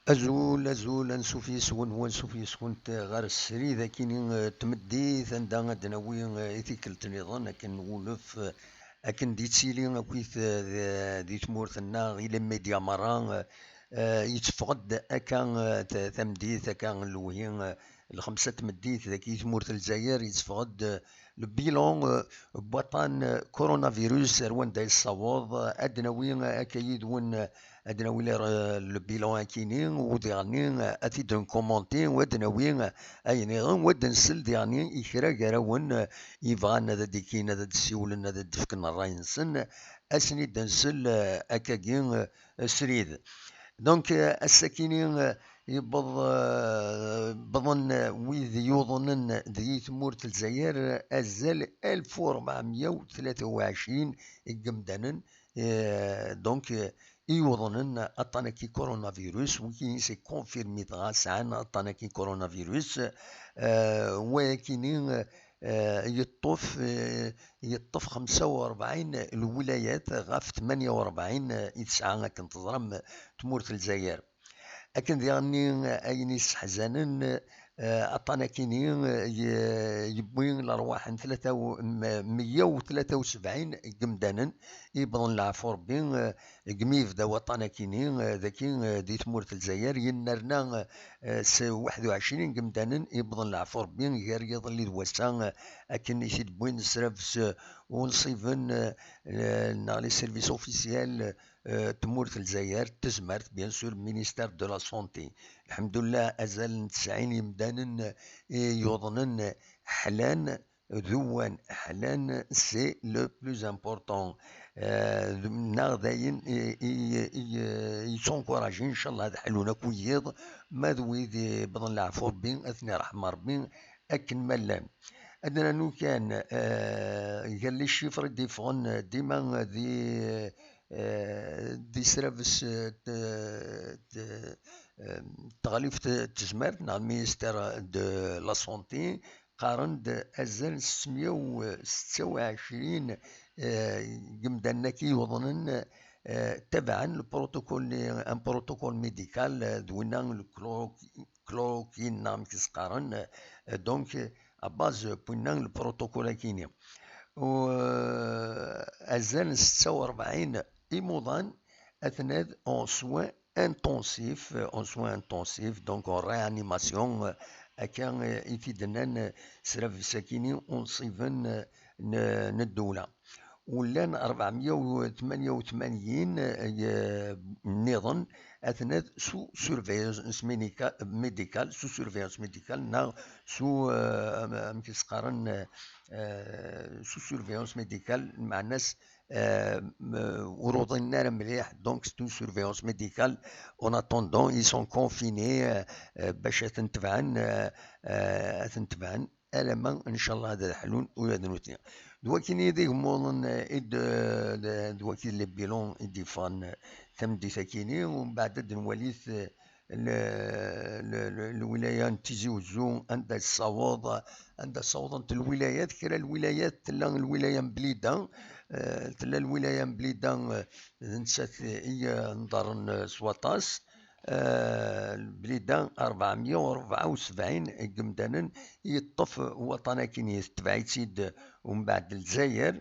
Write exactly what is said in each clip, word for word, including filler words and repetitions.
Azul, azul, ansuf yes-wen, wansuf yes-went ɣer srid akini, eh, tmeddit, anda ad d-nawi, eh, i tikkelt nniḍen akken nwulef, eh, akken d-ittili akkit, eh, di, di tmurt-nneɣ, i les médias merra, eh, eh, yetteffeɣ-d akka, eh, t-, tameddit, akka lewhi, eh, lxemsa tmeddit dagi i tmurt n Lezzayer, yetteffeɣ-d, eh, le bilan, eh, n waṭṭan, eh, coronavirus, ar wanda yessaweḍ, eh, ad d-nawi, eh, akka yid-wen, eh, ad d-nawi le, eh, le bilan akini, u diɣenni, eh, ad t-id-nkumunti, u ad d-nawi, eh, ayen iɣen, u ad d-nsel diɣenni i kra gar-awen, eh, yebɣan ad d-ikin, ad d-ssiwlen, ad d-fken ṛṛay-nsen, ad sen-id-nsel, eh, akkagi, eh, srid. Donc, eh, ass-akini, eh, yewweḍ, eh, wwḍen, eh, wid yuḍnen di tmurt n Lezzayer, eh, azal alef u ṛebɛemya u tlata u ɛecrin n yemdanen, eh, donc, eh, i yuḍnen aṭṭan-agi coronavirus, wigi c'est confirmé dɣa sɛan aṭṭan-agi coronavirus, eh, wayakini, eh, yeṭṭef, eh, yeṭṭef xemsa u ṛebɛin lwilayat ɣef tmanya u ṛebɛin i tesɛa, akken teẓram, tmurt n Lezzayer. Akken diɣenni, ayen yesseḥzanen, eh, aṭṭan-akini, eh, ye-, yewwi lerwaḥ n tlata u-, m-, meyya u tlata u sebɛin n yemdanen i yewwḍen leɛfu Rebbi, eh, deg mi yebda waṭṭan-akini, eh, dagi, eh, di tmurt n Lezzayer, yennerna, eh, s waḥed u ɛecrin n yemdanen i yewwḍen leɛfu Rebbi gar yiḍelli d wass-a, eh, akken i t-id-wwin srabes, eh, unṣiben, eh, eh, neɣ les services officiels, eh, tmurt n Lezzayer, tezmert, bien sûr, ministère de la Santé. Lḥemdullah, azal n tesɛin yemdanen, eh, yuḍnen ḥlan, d uwan ḥlan, c'est le plus important. Eh, d-, neɣ d ayen i, i, i, i yettunkurajin, inchallah, ad ḥlun akk wiyiḍ, ma d wid yewwḍen leɛfu Rebbi, ad ten-iṛḥem Rebbi, akken ma llan. Ad nernu kan, eh, gar les chiffres i d-yeffɣen dima di, eh, di srabes, eh, t-, t-, eh, teɣlift n tezmert neɣ ministère de la santé, qqaren-d azal n setta u setta u ɛecrin, eh, n yemdanen-agi yuḍnen, eh, tabɛen le protocole, un protocole médical, eh, d winna le chloro-, chloroquine neɣ amek i s-qqaren, eh, donc, à base n winna le protocole-akini. U, eh, azal n setta u ṛebɛin imuḍan atnad en soins intensifs, eh, en soins intensifs, donc en réanimation, eh, akka, eh, i t-id-nnan, eh, srabes-akini unṣiben, eh, n, n ddewla. U llan ṛebɛemya u tmanya u tmanyin, eh, nniḍen atnad sous surveillance médica-, médicale, sous surveillance médicale, neɣ sous, eh, am-, amek i s-qqaren, eh, sous surveillance médicale, meɛna-s, eh, m-, ur uḍinen ara mliḥ, donc c'est une surveillance médicale. En attendant, ils sont confinés, eh, eh, bac ad ten-tebɛen, eh, eh, ad ten-tebɛen alamma, ncallah, ad ḥlun ula d nutni. D wakini i d igemmuḍen, eh, i d, d, d waki les bilans i d-yeffɣen, eh, tameddit-akini, u mbeɛd ad nwali-t, eh, le-, le-, le-, lwilaya n Tizi Uzzu, anda tessaweḍ, anda ssawḍent lwilayat, kra lwilayat, tella lwilaya n Blida, eh, tella lwilaya n Blida, eh, d nettat i, eh, nḍerren, eh, s waṭas, eh, Blida ṛebɛemya u ṛebɛa u sebɛin n yemdanen i yeṭṭef waṭṭan-akini, tetbeɛ-itt-id umbeɛd Lezzayer,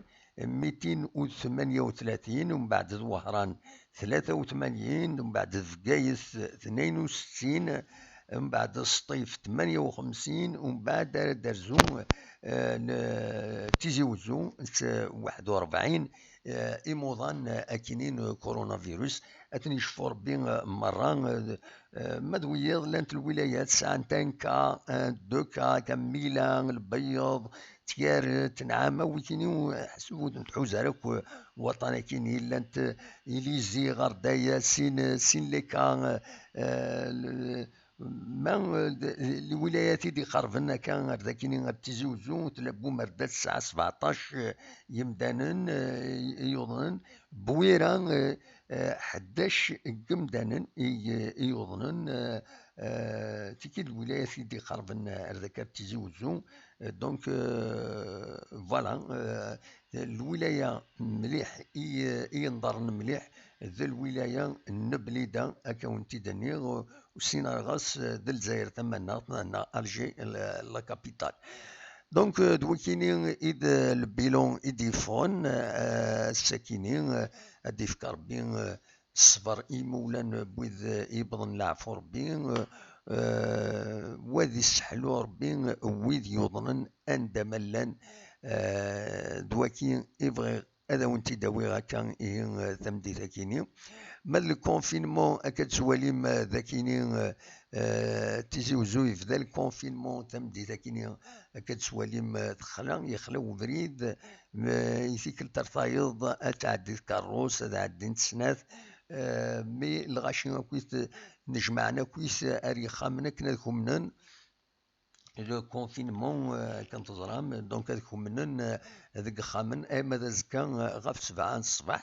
mitin u tmanya u tlatin, umbeɛd d Wehran tlata u tmanyin, umbeɛd d Bgayet tnayen u settin, umbeɛd d Sṭif tmanya u xemsin, umbeɛd ara d-rzu, eh, n Tizi Uzzu s waḥed u ṛebɛin, eh, imuḍan, eh, akini n coronavirus. Ad ten-yecfu Rebbi, eh, merra, eh, eh, ma d wiyiḍ llant lwilayat sɛant un cas, un, deux cas, akka Mila, Lbeyyeḍ, Tyaret, Nɛama, wikini, eh, ḥseb ur ten-tḥuza ara akk, eh, waṭṭan-akini llant, eh, Ilizi, Ɣerdaya, sin, eh, sin les cas, eh, eh, le-, ma, eh, d-, lwilayat i d-iqerben akka ar dakini ar Tizi Uzzu, tella Bumerda tesɛa sbeɛṭac, eh, yemdanen, eh, i yuḍnen, Bwira, eh, eh, ḥdac n yemdanen i, i yuḍnen, eh, euh, tiki d lwilayat i d-iqerben ar dakar Tizi Uzzu. Euh, donc, euh, voilà, euh, lwilaya mliḥ i, i yenḍerren mliḥ, d lwilaya n Blida, akka wen-t-id-nniɣ, usineɣ ɣas d Lezzayer tamaneɣt, neɣ Alger, la, la capitale. Donc, euh, d wakini i d le bilan i d-yeffɣen, euh, ass-akini, euh, ad d-yefk Rebbi, euh, ṣṣber i yimawlan n wid, euh, yewwḍen leɛfu Rebbi, euh, euh, wad isseḥlu Rebbi, euh, wid yuḍnen anda ma llan, euh, d waki i bɣiɣ ad awen-t-id-awiɣ akka, ihi, eh, tameddit-akini. Ma d le confinement, akka d-twalim, eh, d akini, eh, eh, Tizi Uzzu yebda le confinement tameddit-akini, akka d-twalim, eh, texla, yexla ubrid, eh, i tikkelt ar tayeḍ, ad tɛeddi tkerrust, ad ɛeddint snat, eh, mi lɣaci akkit, nejmaɛen akkit ar yexxamen akken ad kumnen, le confinement, euh, akken teẓram, donc ad kemmnen, euh, deg yexxamen, arma d azekka, euh, ɣef sebɛa n ṣṣbeḥ.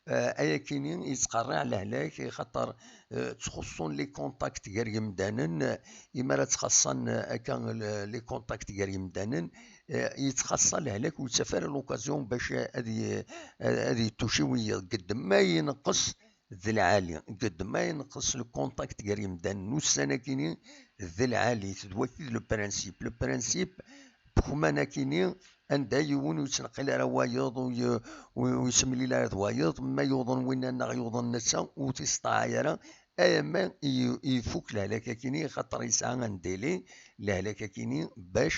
Euh, ayakini yettqerriɛ lehlak, xaṭer, euh, ttxuṣṣun les contacts gar yemdanen, euh, imi ara ttxaṣṣan, euh, akka le-, les contacts gar yemdanen, euh, yettxaṣṣa lehlak, ur yettaf ara l'occasion bac ad y-, ad yettuci wiyiḍ. Gedden ma yenqes d lɛali. Gedden ma yenqes le contact gar yemdanen ussan-akini d lɛali, d waki d le principe. Le principe, ḥekman akini, anda yiwen ur yettneqqil ara wayeḍ, ur ye-, ur, ur yessemlil ara d wayeḍ, ma yuḍen winna neɣ yuḍen netta, ur t-isteɛɛay ara, ama i-, ifuk lehlak-akini, xaṭer yesɛa un délai lehlak-akini bac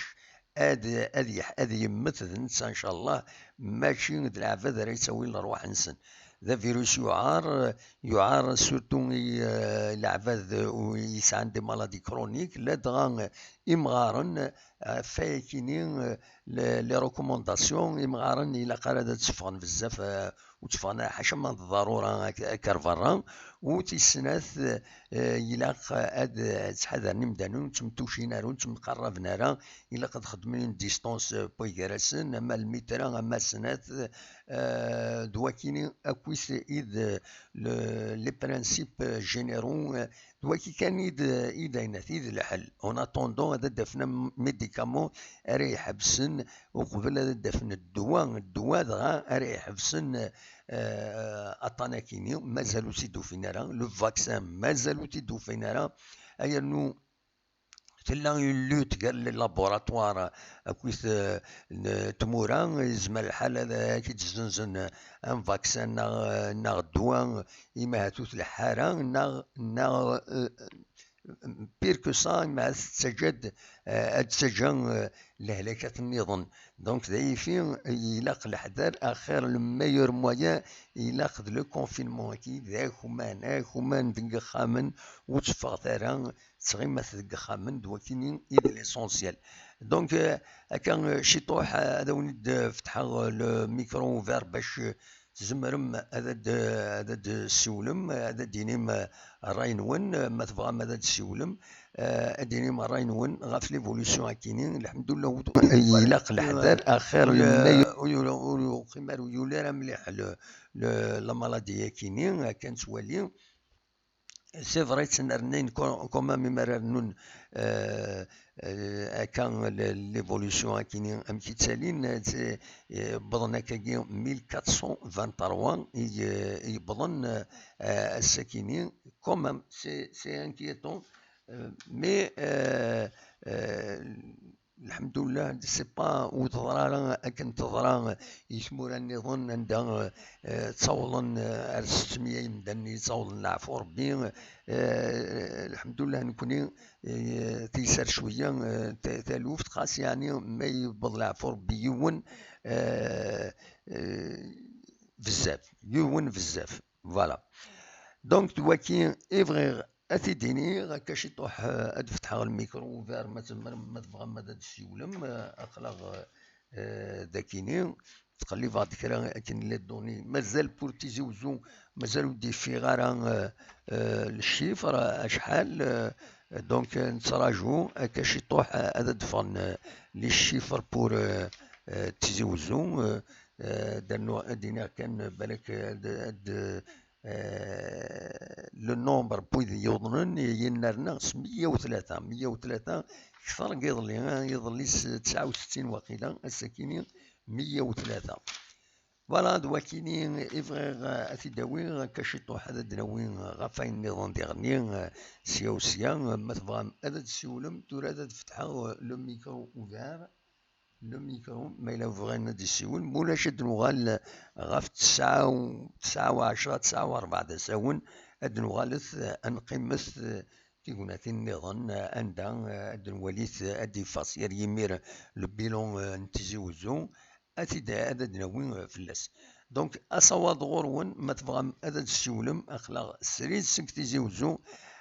ad, ad yeḥ-, ad yemmet d netta, ncallah, mačči d leɛbad ara yettawin lerwaḥ-nsen. D avirus yuɛer, yuɛer surtout i, eh, leɛbad, eh, u-, yesɛan des maladies chroniques, ladɣa, eh, imɣaren, eh, ɣef wayakini, eh, le-, les recommandations, imɣaren ilaq ara ad tteffɣen bezzaf, eh, ur tteffɣen ara, ḥaca ma d ḍarura ak-, akka ar berra. U tis snat, eh, ilaq ad ttḥadaren imdanen, ur ttemtucin ara, ur ttemqarraben ara, ilaq ad xedmen une distance, eh, n way gar-asen, ama lmitra, ama snat, eh, d wakini akkit i d, eh, le-, les principes généraux, eh, d waki kan i d, i d aynat, i d lḥel. En attendant, ad d-afen am-, médicament ara iḥebsen, uqbel ad d-afen ddwa, ddwa dɣa ara iḥebsen, eh, aṭṭan akini, mazal ur tt-id-ufin ara. Le vaccin, mazal ur t-id-ufin ara. Ayernu tella une lutte gar les laboratoires akkit, eh, n tmura, yezmer lḥal ad ak-id-zzenzen un vaccin neɣ, neɣ ddwa, imi ahat ur tleḥḥu ara, neɣ, neɣ, eh, pire que ça, imi ahat tettaǧǧa-d, eh, ad d-taǧǧa, eh, lehlakat nniḍen. Donc, d ayifi, ilaq leḥder, axir le meilleur moyen, ilaq d le confinement-agi, d akuman, akuman deg yexxamen, ur tteffɣet ara, ttɣimat deg yexxamen, d wakini i d l'essentiel. Donc, euh, akka, euh, ciṭuḥ, euh, ad awen-id-fetḥeɣ, euh, le micro ouvert bac, euh, tzemrem ad ad-, ad ad-ssiwlem, ad ad-d-inim, euh, ṛṛay-nwen, euh, ma tebɣam ad ad-ssiwlem, euh, ad d-inim ṛṛay-nwen ɣef l'évolution akini. Lḥemdullah, ur, ilaq leḥder, axir, euh, lemma ur, ur, ur yuqim ara, ur yuli ara mliḥ le, le, la maladie akini, akken nettwali. C'est vrai, ttnernin quand, quand même, imi ara rnun, euh, euh, akka, le-, l'évolution akini, amek i ttalin, euh, c'est, euh, wwḍen akkagi mille quatre cent vingt-trois i, euh, i yewwḍen, euh, ass-akini, quand même, c'est, c'est inquiétant, euh, mais, euh, euh, Lḥemdullah, c'est pas ur teḍra ara akken teḍra i tmura nniḍen anda, eh, ttawḍen, eh, ar settemya yimdanen i ttawḍen leɛfu Rebbi. Eh, lḥemdullah, nekkni, eh, tiyser cwiya, eh, ta-, taluft, xas yeɛni ma yewweḍ leɛfu Rebbi yiwen, eh, eh, bezzaf, yiwen bezzaf. Voilà. Donc, d waki i bɣiɣ ad t-id-iniɣ, akka ciṭuḥ, eh, ad d-fetḥeɣ lmikru, ugar ma tzemrem, ma tebɣam ad d-ssiwlem, eh, aql-aɣ, eh, dakini. Ttqellibeɣ-d kra akken les données. Mazal pour Tizi Uzzu, mazal ur d-yeffiɣ ara, eh, eh, le chiffre, acḥal, eh, donc, eh, nettraǧu, akka ciṭuḥ, eh, ad d-ffɣen, eh, les chiffres pour, eh, eh, Tizi Uzzu, eh, eh, ad d-iniɣ kan, balak, eh, ad, ad, eh, le nombre n wid yuḍnen yennerna s meyya u tlata, meyya u tlata kter n yiḍelli, eh, iḍelli s tesɛa u settin waqila, ass-akini meyya u tlata. Voilà, d wakini i bɣiɣ, eh, ad t-id-awiɣ, akka ciṭuḥ ad d-nawi, eh, ɣef wayen nniḍen diɣenni, eh, sya u sya, eh, ma tebɣam ad d-tessiwlem, tura ad d-fetḥeɣ, eh, le micro ouvert, le micro, ma yella bɣan ad d-issiwel, mulac ad d-nuɣal, eh, ɣef tesɛa u, tesɛa u ɛecra, tesɛa u rebɛa d asawen, ad d-nuɣalet, eh, ad nqimet, eh, tignatin nniḍen, eh, anda, eh, ad d-nwali, eh, ad d-iffeɣ s yir yimir le bilan, eh, n Tizi Wezzu, ad t-id, ad d-nawi, eh, fell-as. Donc, asawaḍ ɣur-wen, ma tebɣam ad d-tessiwlem, aql-aɣ srid seg Tizi Wezzu,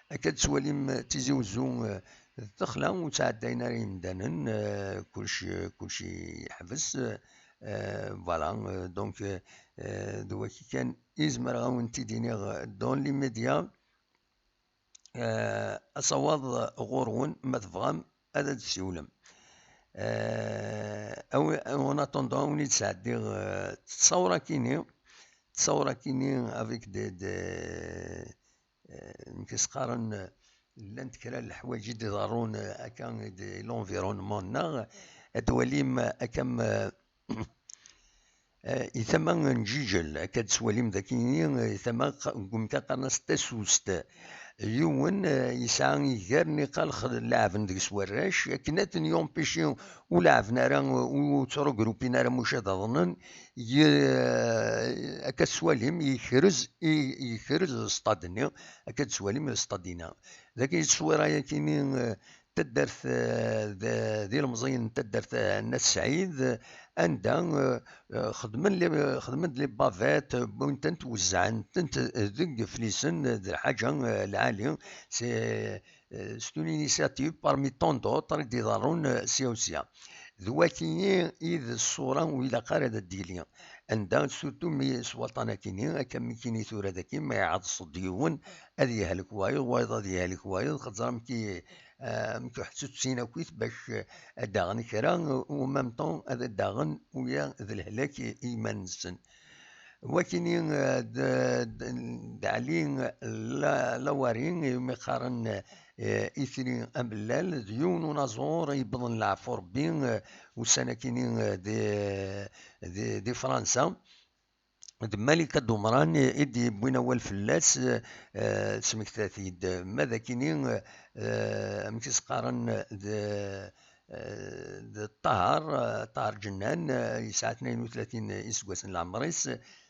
akka d-tettwalim, eh, Tizi Wezzu, eh, d ddexla ur ttɛeddayen ara yemdanen, eh, kullec, eh, kullec yeḥbes, eh, eh, voilà, eh, donc, eh, eh, d waki kan i zemreɣ ad wen-t-id-iniɣ, eh, dans les médias. Eh, asawaḍ ɣur-wen, ma tebɣam ad d-tessiwlem. Eh, awi-, en attendant, ad wen-id-sɛeddiɣ, eh, ttṣawra-kini, ttṣawra-kini avec des, des, eh, amek i s-qqaren, eh, llant kra n leḥwayeǧ i d-iḍerrun, eh, akka di l'environnement-nneɣ, ad twalim, eh, akka m-, eh, i tama n Ǧiǧel, akka d-tettwalim dagi, eh, i tama q-, deg umkan qqaren-as Tasust. Yiwen, eh, yesɛa iger niqal x-, leɛben deg-s warrac, akken ad ten-yumpici ur leɛben ara, ur ttrugrupin ara mucaḍ aḍnen, ye-, akka tettwalim, yekrez, i-, yekrez stad-nni, akka tettwalim stad-inna. Dagi ttṣwira-yakini, eh, taddart, eh, d, d ilemẓiyen n taddart, eh, n At Sɛid, anda, eh, eh, xedmen les, xedmen-d les bavettes, wwin-tent, wezzɛen-tent deg Iflisen, d lḥaǧa, eh, lɛali. C'est, eh, c'est une initiative parmi tant d'autres i d-iḍerrun, eh, sya u sya. D wakini i d ṣṣura ur ilaq ara ad d-yili. Anda, surtout mi s waṭan akini, akka mi kini tura daki, ma iɛeḍḍes-d yiwen, ad yehlek wayeḍ, wayeḍ ad yehlek wayeḍ, xaṭer amek i, eh, amek ur ḥettutsin akkit bac, eh, ad d-aɣen kra, u en même temps ad d-aɣen uya d lehlak i, i yiman-nsen. Wakini, eh, d, d, d Ɛli La-, Lawari, iwumi qqaren, eh, Itri Amellal, d yiwen unaẓur yewwḍen leɛfu Rebbi, eh, ussan akini, eh, di, di, di Fransa. D Malika Dumran i, i d-yewwin awal fell-as, eh, eh, tesmekta-t-id. Ma d akini, eh, amek i s-qqaren, d, eh, d Ṭaher, eh, Ṭaher Ǧennan, eh, yesɛa tnayen u tlatin iseggasen n leɛmer-is,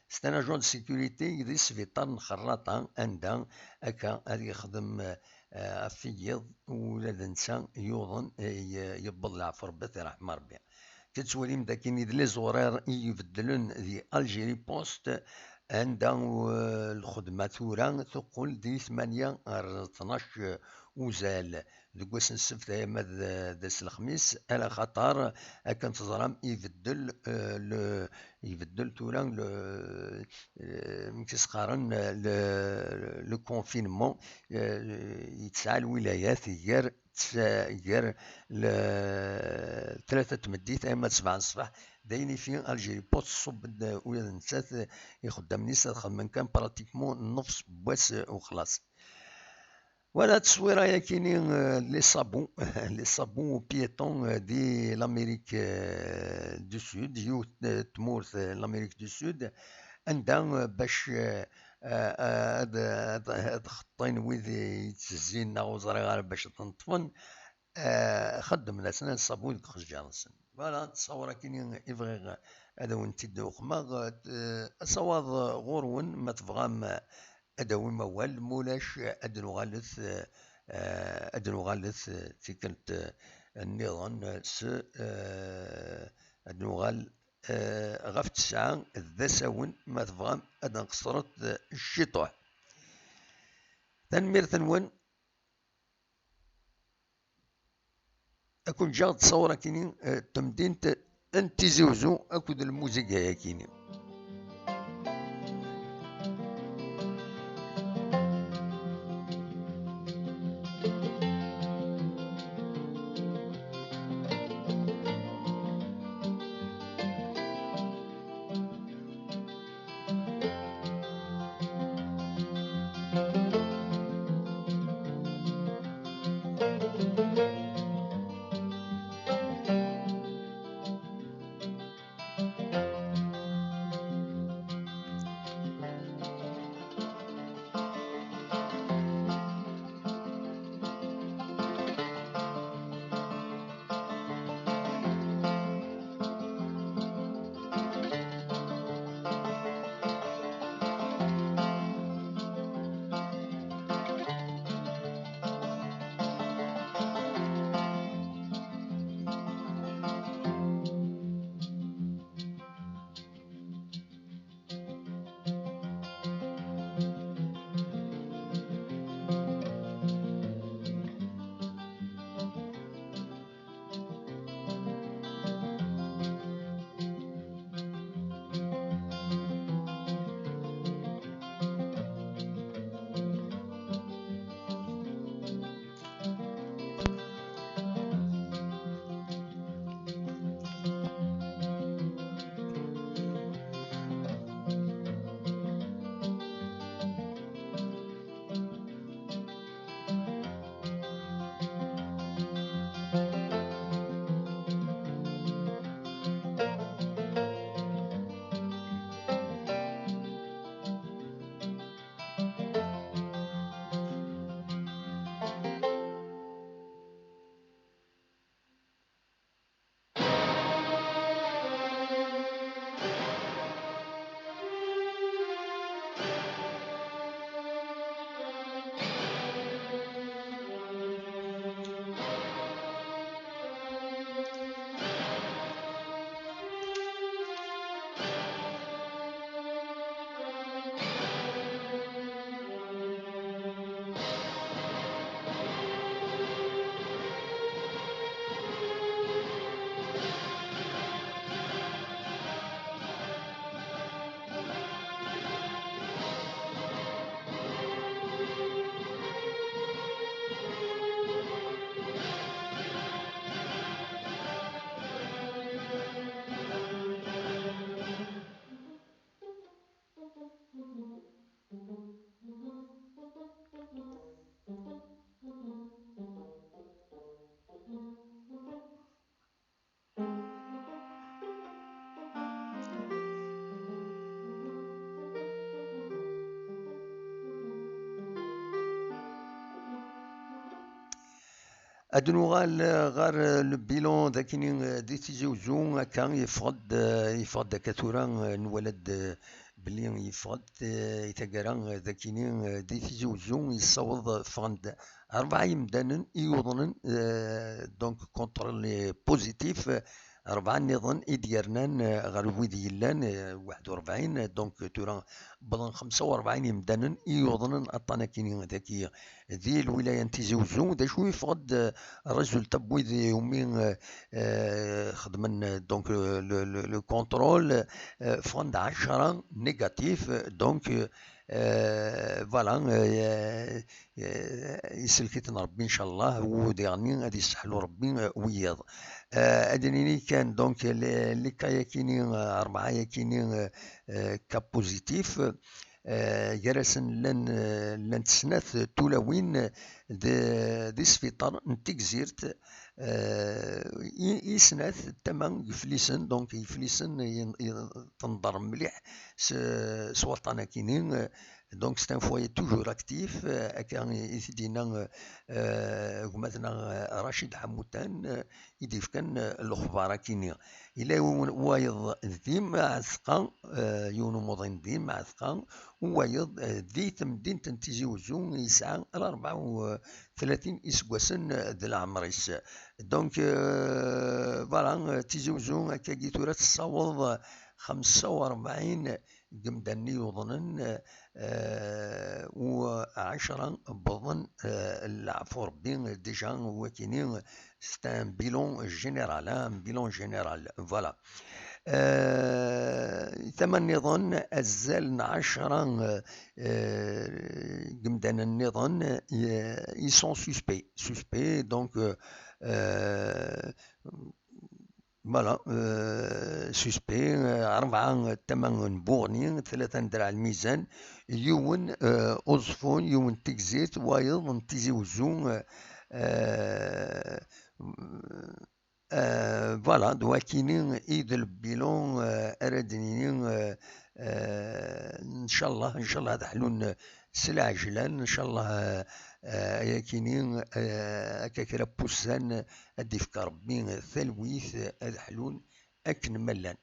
c'est un agent de sécurité di sbiṭar n Xerraṭa, anda akka ad yexdem, eh, ɣef wiyiḍ, ula d netta yuḍen, eh, ye-, yewweḍ leɛfu Rebbi, ad t-iṛḥem Rebbi. Tettwalim dakin d les horaires i ibeddlen di Algérie Post, anda, eh, lxedma tura teqqel di tmanya ɣer tnac uzal. Deg wass n ssebt, ay ama d, d ass lexmis, ala xaṭer, akken teẓram, ibeddel, eh, le, ibeddel tura le, eh, amek i s-qqaren, le, le confinement, eh, yetesɛa lwilayat gar, gar le, tlata n tmeddit, ay ama d sebɛa n ṣṣbeḥ, d ayen ifi Algérie Post tṣubb-d ula d nettat ixeddamn-is ad xedmen kan pratiquement nnefs n wass u xlaṣ. Voilà, tteswira-yakini, euh, les sabots, les sabots piétons, euh, di l'Amérique, euh, du Sud, yiwet, euh, tmurt, euh, l'Amérique du Sud, anda, euh, bac, euh, euh, ad, ad, ad xeṭṭin wid yettezzin neɣ ur ẓriɣ ara bac ad ten-ṭṭfen, euh, xeddmen-asen ṣṣabu deg uxeǧǧar-nsen. Voilà, tteswira-yakini i bɣiɣ ad awen-tt-id-uqmeɣ. Euh, asawaḍ ɣur-wen, ma tebɣam, ad d-awim awal, ma ulac, ad d-nuɣalet, eh, ad d-nuɣalet, eh, tikkelt, eh, nniḍen, eh, s, eh, ad d-nuɣal, eh, ɣef tesɛa d asawen, ma tebɣam ad nqeṣṣret, eh, ciṭuḥ. Tanemmirt-nwen. Ad ken-ǧǧeɣ d ṣṣawra-kini, eh, n temdint n Tizi Wezzu akked lmuziga-yakini. Ad nuɣal ɣer le bilan d akini di Tizi Uzzu, akka yeffeɣ-d, yeffeɣ-d akka tura, nwala-d belli yeffeɣ-d i taggara d akini di Tizi Uzzu yessaweḍ ffɣen-d rebɛa yemdanen i yuḍnen, donc contrôle positif, rebɛa nniḍen i d-yernan ɣer wid yellan waḥed u rebɛin, donc tura wwḍen xemsa u rebɛin yemdanen i yuḍnen aṭṭan akini dagi di lwilaya n Tizi Uzzu. D acu yeffeɣ-d, euh, résultat n wid umi, euh, euh, xedmen, euh, donc, euh, le, le, le contrôle, euh, ffɣen-d ɛecra négatif, donc, euh, voilà, euh, euh, isellek-iten Rebbi, ncallah, u diɣenni ad yesseḥlu Rebbi, euh, wiyaḍ. Euh, ad d-nini kan, donc, les, les cas-yakini, euh, rebɛa-yakini, euh, euh, cas positifs, euh, gar-asen llan, euh, llant snat tulawin d, d isbiṭar n Tigzirt, euh, i, i snat tama n Yiflisen, donc Yiflisen i, i, tenḍer mliḥ s, s waṭṭan-akini, euh, donc c'est un foyer toujours actif, euh, akka i, i t-id-yenna, euh, gma-tneɣ, euh, Racid Ḥamutan, euh, i d-yefkan, eh, lexbar akini. Yella yiwen wayeḍ di Mɛatqa, eh, yiwen umuḍin di Mɛatqa, u wayeḍ, eh, di temdint n Tizi Uzzu yesɛa rebɛa u tlatin iseggasen, eh, d leɛmer-is. Donc, eh, voilà, eh, Tizi Uzzu akkagi tura tessaweḍ xemsa u rebɛin n yimdanen i yuḍnen, eh, u ɛecra wwḍen, eh, leɛfu Rebbi, déjà, wakini, c'est un bilan général, hein, un bilan général, voilà. Eh, tama nniḍen, azal n ɛecra, eh, eh, n yimdanen nniḍen, eh, ils sont suspects, suspects, donc, eh, eh, Voilà, euh, suspect, euh, rebɛa, euh, tama n Buɣni, tlata n Draɛ Lmizan, yiwen, euh, Uẓeffun, yiwen n Tigzirt, wayeḍ n Tizi Uzzu, euh, euh, euh, voilà, d wakini i d le bilan, euh, ara d-nini, euh, euh, ncallah, ncallah ad ḥlun s lɛejlan, ncallah, eh, eh, ayakini, eh, akka kra n wussan ad d-ifk Rebbi talwit, eh, ad ḥlun akken ma llan.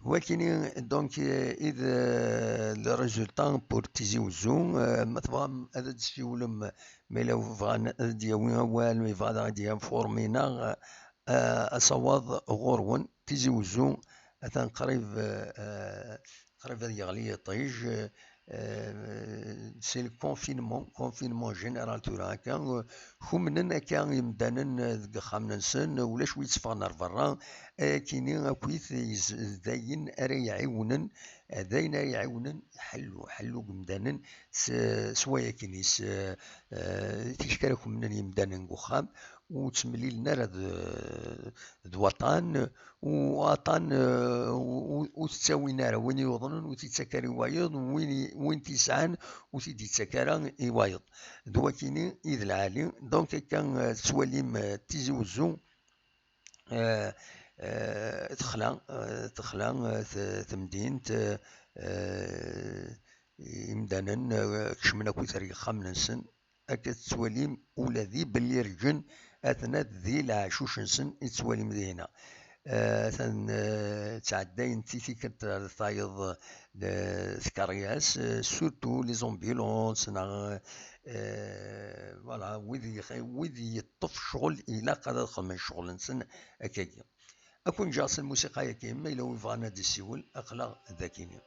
Wakini, donc, eh, i d, eh, le résultat pour Tizi Uzzu, eh, ma tebɣam ad d-tessiwlem, ma yella bɣan ad d-yawi awal, ma yebɣa ad aɣ-d-yanfurmi neɣ, eh, asawaḍ ɣur-wen, Tizi Uzzu, atan qrib, eh, eh, qrib ad yeɣli yiṭij, eh, eh, c'est le confinement, confinement général tura akka, eh, kumnen akka yimdanen, eh, deg yexxamen-nsen, ulac wi yetteffɣen ar berra, ayakini akkit yez-, d ayen ara iɛiwnen, eh, d ayen ara iɛiwnen ḥellu, ḥellu n yimdanen s, s wayakini, s, eh, eh, ticki ara kumnen yimdanen deg uxxam, ur ttemlilen ara d, d waṭan, u aṭan, eh, u, u, ur t-ttawin ara. Win yuḍnen ur t-ittak ara i wayeḍ, win i, win t-yesɛan ur t-id-ittak ara i wayeḍ. D wakini i d lɛali. Donc, akka, eh, tettwalim, eh, Tizi Uzzu, eh, eh, texla, eh, texla, eh, t-, temdint, eh, eh, imdanen, eh, kecmen akkit ar yexxamen-nsen. Akka tettwalim ula d ibellirǧen atna di leɛcuc-nsen i tettwalim dihina. Eh, atan, eh, ttɛeddayent i tikkelt ar tayeḍ, eh, tkeryas, eh, surtout les ambulances, neɣ, eh, voilà, wid yex-, wid yeṭṭef ccɣel, ilaq ad xedmen ccɣel-nsen akkagi. Ad ken-ǧǧeɣ s lmusiqa-yagi, ma yella win yebɣan ad d-isiwel, aql-aɣ dagini.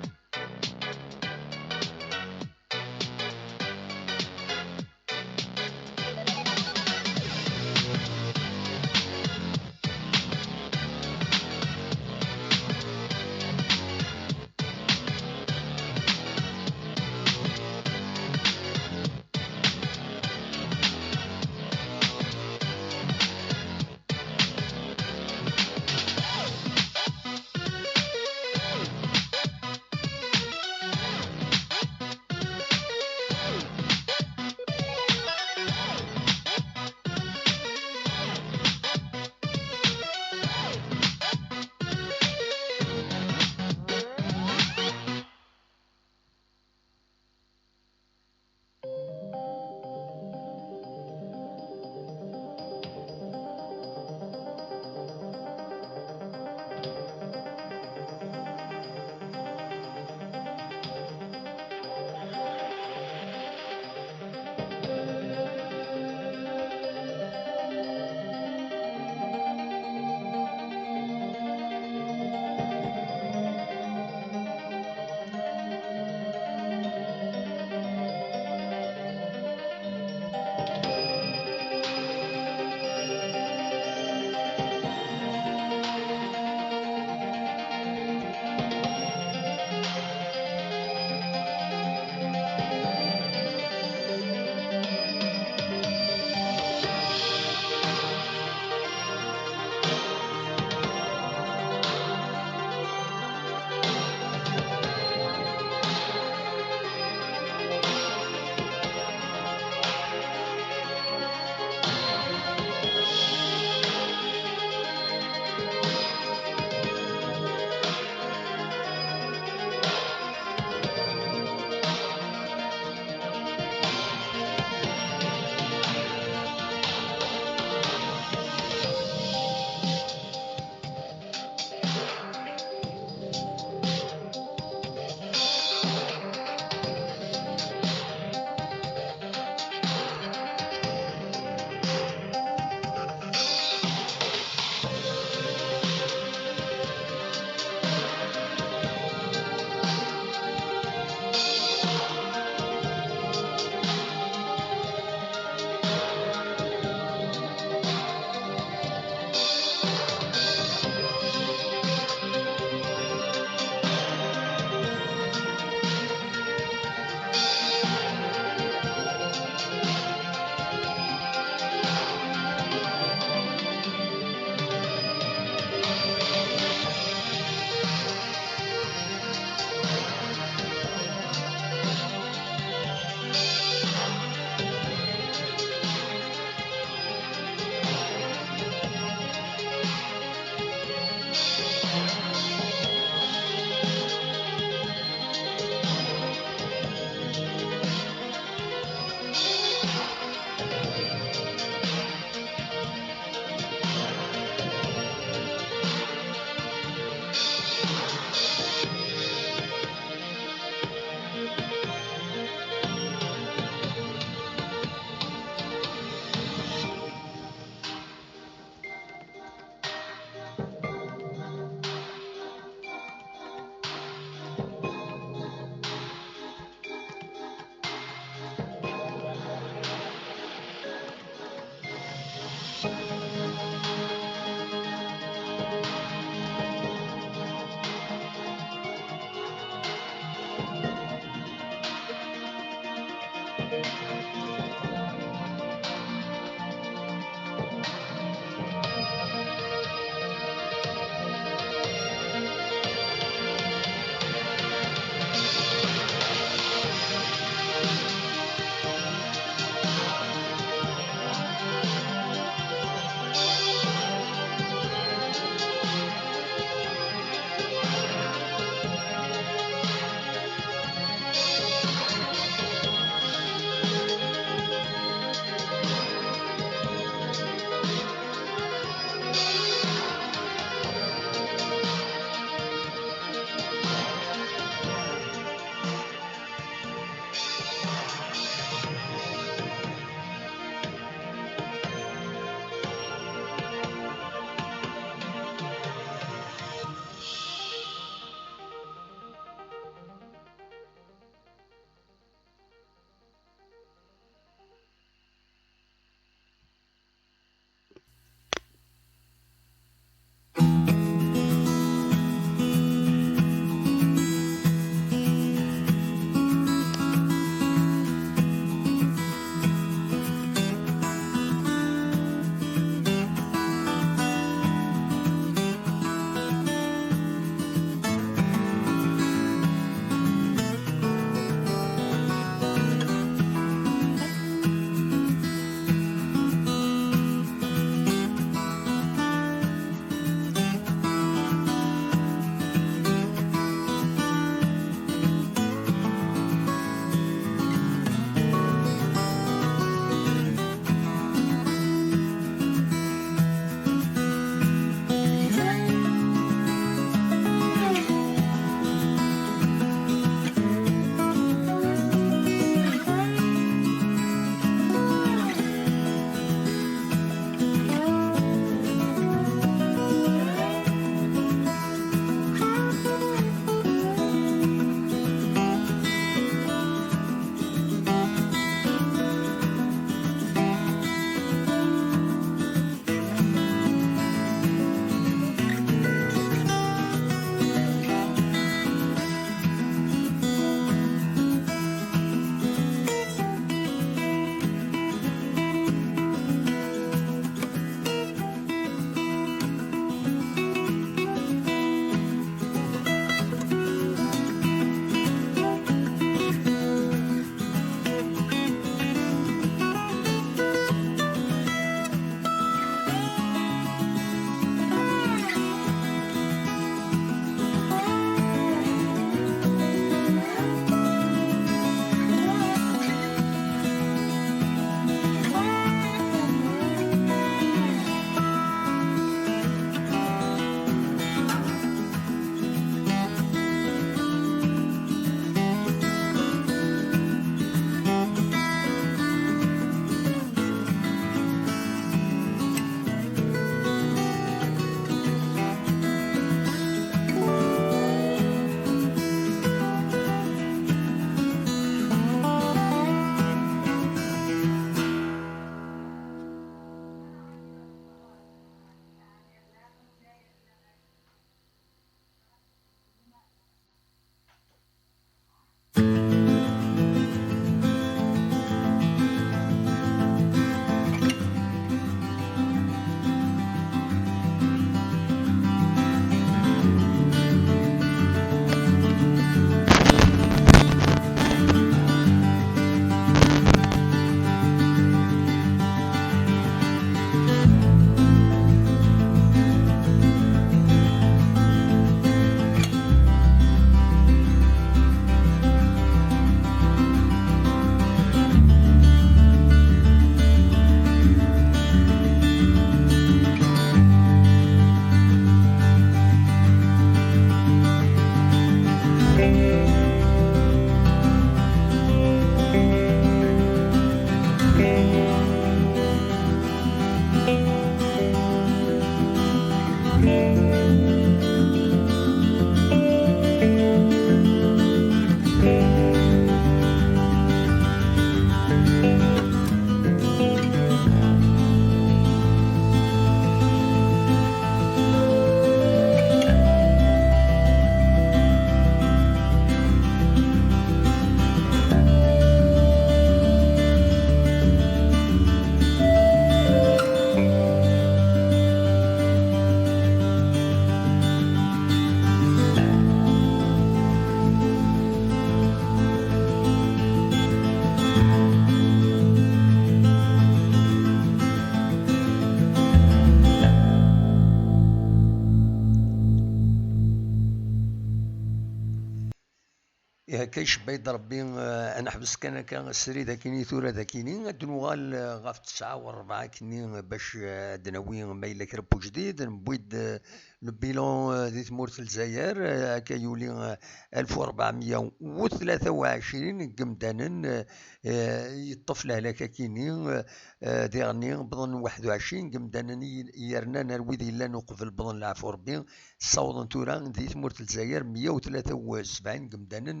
Akka icebba-yi-d Rebbi, eh, ad neḥbes kan akka srid akkin i tura d akkin-i, ad d-nuɣal, eh, ɣef tesɛa u rebɛa akkin-i bac, eh, ad d-nawi ma yella kra n ujdid. Newwi-d, eh, le bilan, eh, di tmurt n Lezzayer, eh, akka yuli, eh, alef u rebɛemya u tlata u ɛecrin n yemdanen, eh, eh, yeṭṭef lehlak akkin-i, eh, eh, diɣenni wwḍen waḥed u ɛecrin n yemdanen i, i yernan ar wid yellan uqbel, wwḍen leɛfu Rebbi, ssawḍen tura di tmurt n Lezzayer meyya u tlata u sebɛin n yemdanen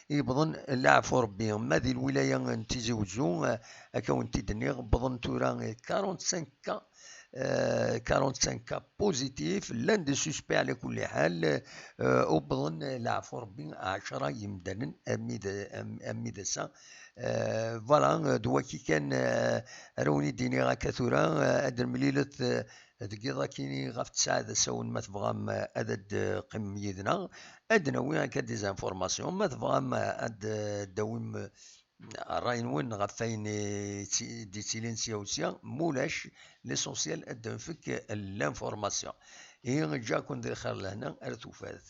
i yewwḍen leɛfu Rebbi. Ma di lwilaya n Tizi Wezzu, eh, akka wen-t-id-nniɣ, wwḍen tura quarante-cinq cas, eh, quarante-cinq cas positifs, llan d suspects ɛla kulli ḥal, eh, wwḍen leɛfu Rebbi ɛecra yemdanen armi d, am-, armi d ass-a. Eh, voilà, d waki kan, eh, ara wen-id-iniɣ akka tura, eh, ad d-nemlilet, eh, deg yiḍ akkin-i ɣef tesɛa d asawen, ma tebɣam, eh, ad d-teqqimem yid-neɣ, ad d-nawi akka des informations, ma tebɣam, eh, ad d-, d-tawim, eh, ṛṛay-nwen ɣef wayen i tt-, d-yettilin sya u sya, mulac, l'essentiel ad d-nfek l'information. Ihi, ǧǧiɣ-ken di lxir lehna ar tufat.